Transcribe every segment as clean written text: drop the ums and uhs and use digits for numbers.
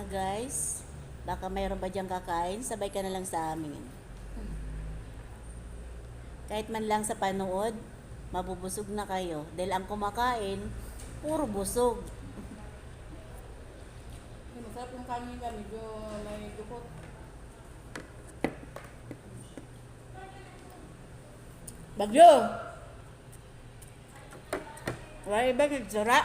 guys. Baka mayroon pa diyang kakain, sabay ka na lang sa amin. Kahit man lang sa panood, mabubusog na kayo. Dahil ang kumakain, puro busog. Masarap yung kanin ka, medyo may dukot. Bagyo! Wala ba nagsara?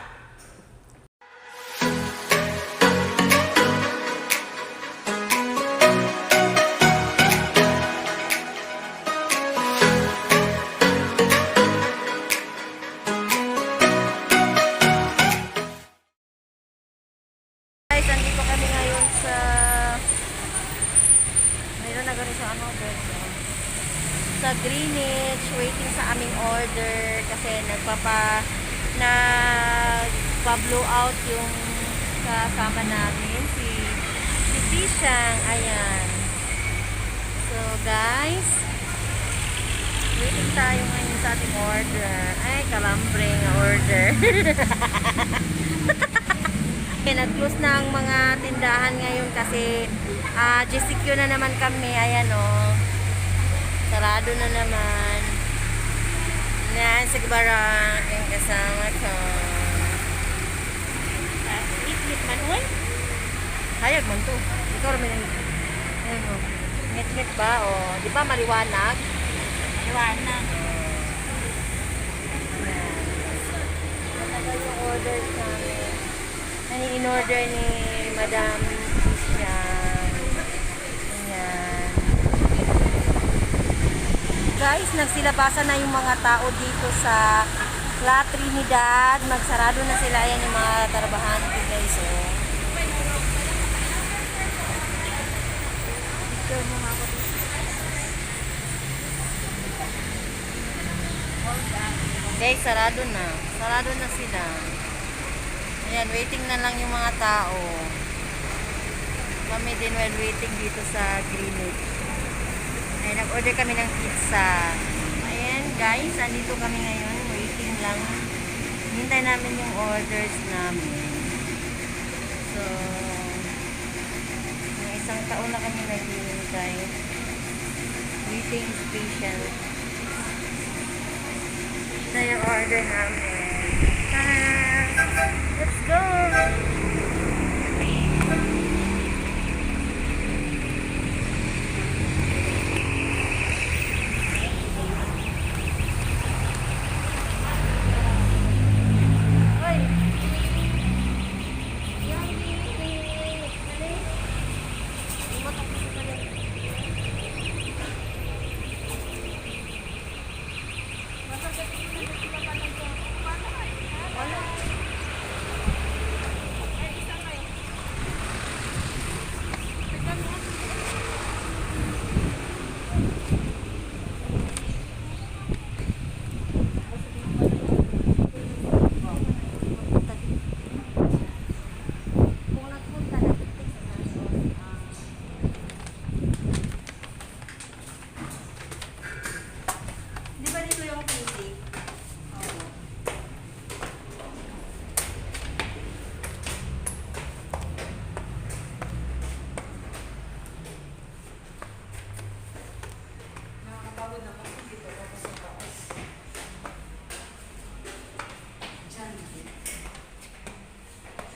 Guys, andito kami ngayon sa mayroon na ganito sa sa Greenwich, waiting sa aming order kasi nagpa-blow out yung kasama namin si Tishang. Ayan, so guys, waiting tayo ngayon sa ating order. Ay, kalambre nga order. Nag-close na ang mga tindahan ngayon kasi GCQ na naman kami. Ayan o, sarado na naman. Yan, sa Gibarang yung kasama ko. Ngit-ngit man, uy. Hayag man to. Ikaw rin yung ano, ngit-ngit ba? O, di ba maliwanag? Maliwanag. Matagal yung orders namin. Ano in-order ni Madam Christian. Ayan. Guys, nagsilabasan na yung mga tao dito sa La Trinidad. Magsarado na sila. Ayan yung mga trabahan natin guys. Oh. Picture mo nga ako dito. Guys, sarado na. Sarado na sila. Ayan, waiting na lang yung mga tao. Kami din while waiting dito sa Greenwich. Ayan, nag-order kami ng pizza. Ayan, guys, andito kami ngayon. Waiting lang. Hintay namin yung orders namin. So, yung isang taon na kami naghihintay. Waiting is patient. Ito yung order namin. Let's go!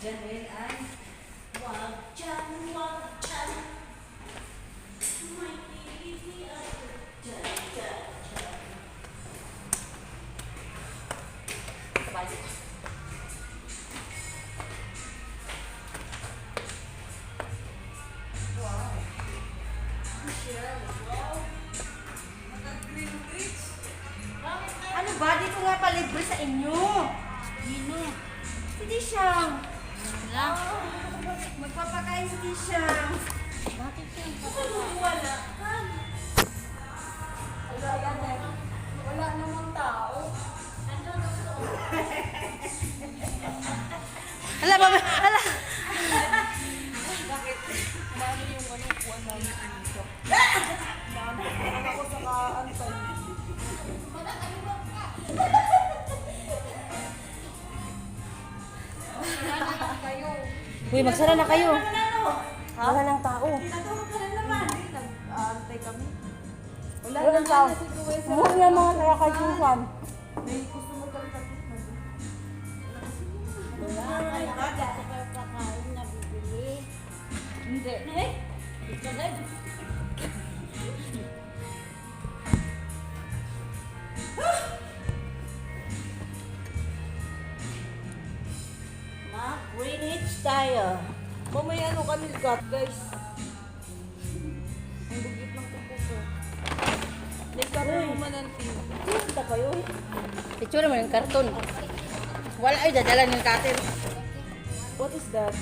Janel ay wag dyan, wag dyan. May pili ako dyan, dyan, dyan. Sabay siya. Wow. Michelle, wow. Ano ba? Dito nga palibre sa inyo. Dino. Hindi siya. Wala. Magpapakain si Tishang. Bakit yung papakain? Wala. Wala namang tao. Hala, baba. Hala. Bakit? Mano yung ano, kuwan namin dito. Mano, ako sa kaantay. Uy, magsara na kayo. Wala nang tao. Tinatawag ka na naman. Nag-aantay kami. Wala Wala nang tao. na si Kuwesa. Umuwi na mga kaya kay Susan. May customer kami tapos na. Wala, kaya kayo kakain na bibili. Hindi. Eh, ito na. Mag-Greenwich tayo. Mamaya ano kami got guys. Ang bugit ng kuko ko. Nagkaroon naman ng team. Punta kayo eh. Itsura mo yung karton. Wala ay dadala ng cutter. What is that?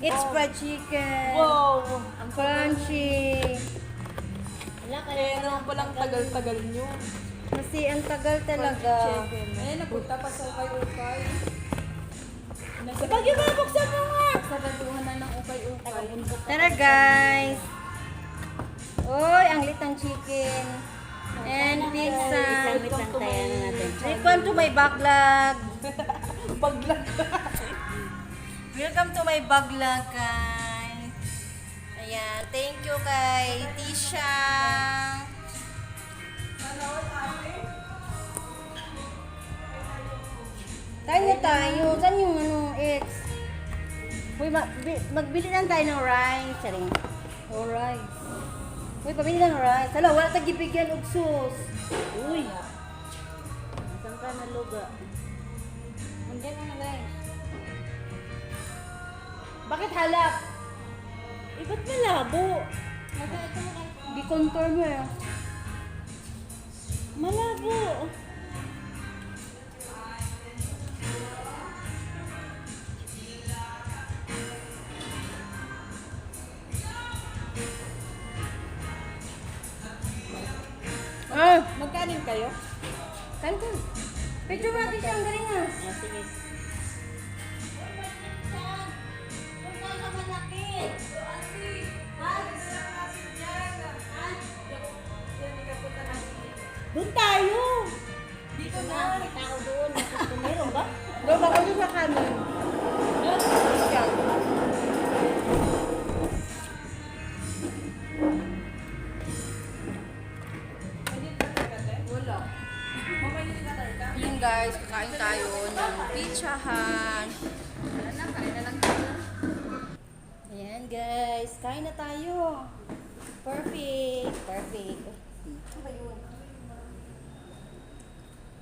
It's fried chicken. Wow! Ang crunchy. Wala Kaya naman palang tagal-tagal nyo. Kasi ang tagal talaga. Chicken. Ayun, napunta pa sa ukay-ukay. Kapag yung mga buksan mo nga! Nagsaganduhan na ng ukay-ukay. Tara guys. Oy, ang litang chicken. And pizza. Isang lang tayo natin. Welcome to my backvlog. Paglag. Welcome to my backvlog guys. Ayan, thank you kay Tisha. Tayo tayo. Saan yung ex? Uy, magbili lang tayo ng rice. Saring. Oh, rice. Uy, pabili lang ng rice. Hala, wala tayong gibigyan og sus. Uy! Saan ka na luga? Nandiyan na guys. Bakit halap? Eh, ba't malabo? Di-contour mo eh. Malabo. Ah, Magkanin kayo? kan kan. Picture natin siya ang galing ah. Ah, sige. Doon tayo! Dito na. May tao doon. Meron ba? Doon ako doon sa kanin. Siya. Wala. Mamaya nila ka tayo ka? Yun guys, kakain tayo ng pizzahan. Kain na lang tayo. Ayan guys, kain na tayo. Perfect. Perfect.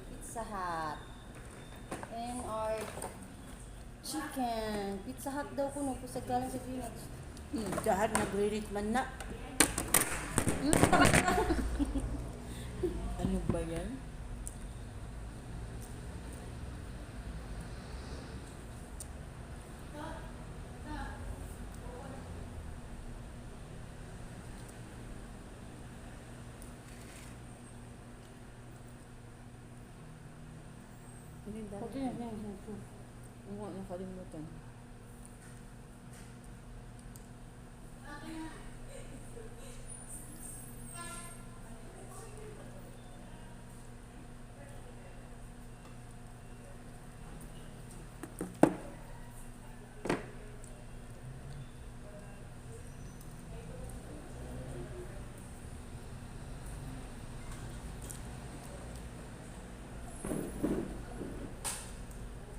Pizza Hut. And our chicken. Pizza Hut daw kuno po sa galing sa Greenwich. Jahat nag-read man na. Ano ba yan? Okay, yan. Oo nga, nakalimutan.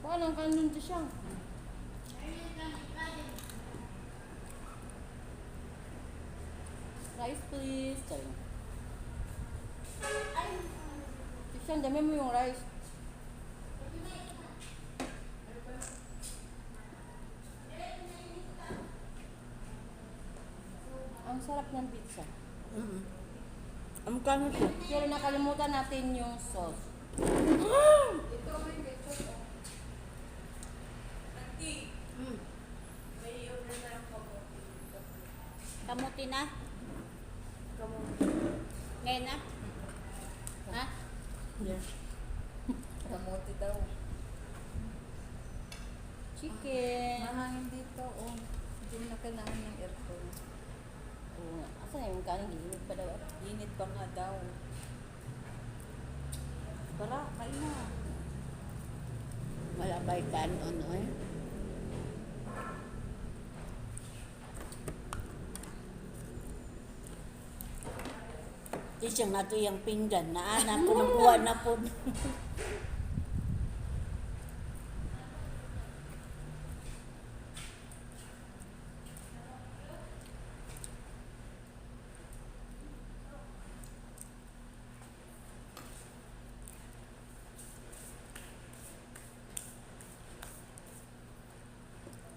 Parang kanin to siya. Rice please. Sorry. Siya, dami mo yung rice. Ang sarap ng pizza. Ang kano to? Pero nakalimutan natin yung sauce. Kamuti na? Ngayon na? Ha? Yes. Kamote daw. Chicken. Mahangin dito, oh. Hindi na kailangan ng aircon. Oo nga. Asan yung kanin? Init pa daw. Init pa nga daw. Tara, kain na. Wala ba ikan on eh? siyang nato yung pinggan na anak ko nagkuha na po.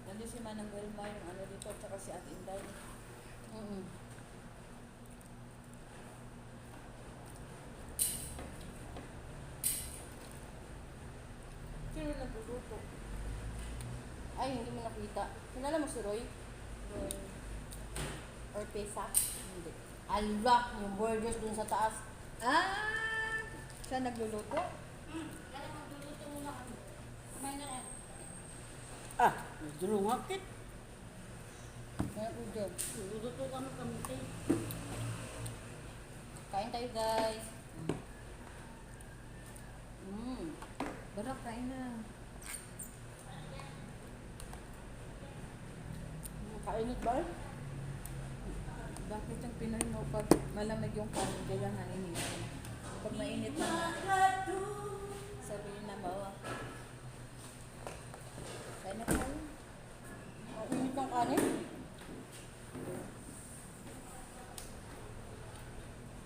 Nandun si Manang Wilma, yung ano dito, tsaka si Ate Inday. Sino nagluluto? Ay, hindi mo nakita. Kilala mo si Roy? Roy. Or Pesa? Hindi. Alba, yung burgers dun sa taas. Ah! Siya nagluluto? Ah, durungakit. Kaya po dyan. Luluto kami kami. Kain tayo, guys. Barak, kain na. Kainit ba? Bakit yung Pinoy mo pag malamig yung kanin, kailangan initin? Pag mainit na sabihin na bawa. Kain na tayo. Init ng kanin.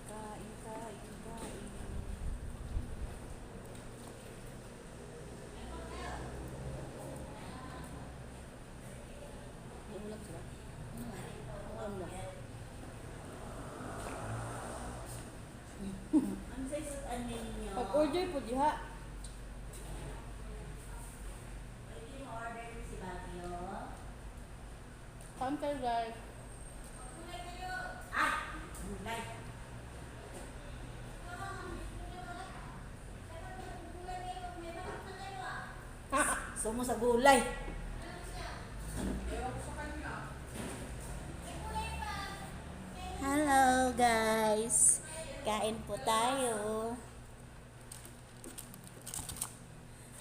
Kain, kain, kain. Ulam sila. Ang size at ninyo. Pag-order po diha. Pwede mo order si Baguio. Kain tayo, guys. Ah! Gulay. Sumo sa gulay. Hello guys. Kain po tayo.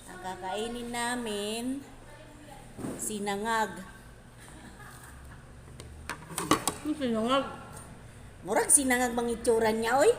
Ang kakainin namin sinangag. Sinangag. Murag sinangag bang itsura niya oy?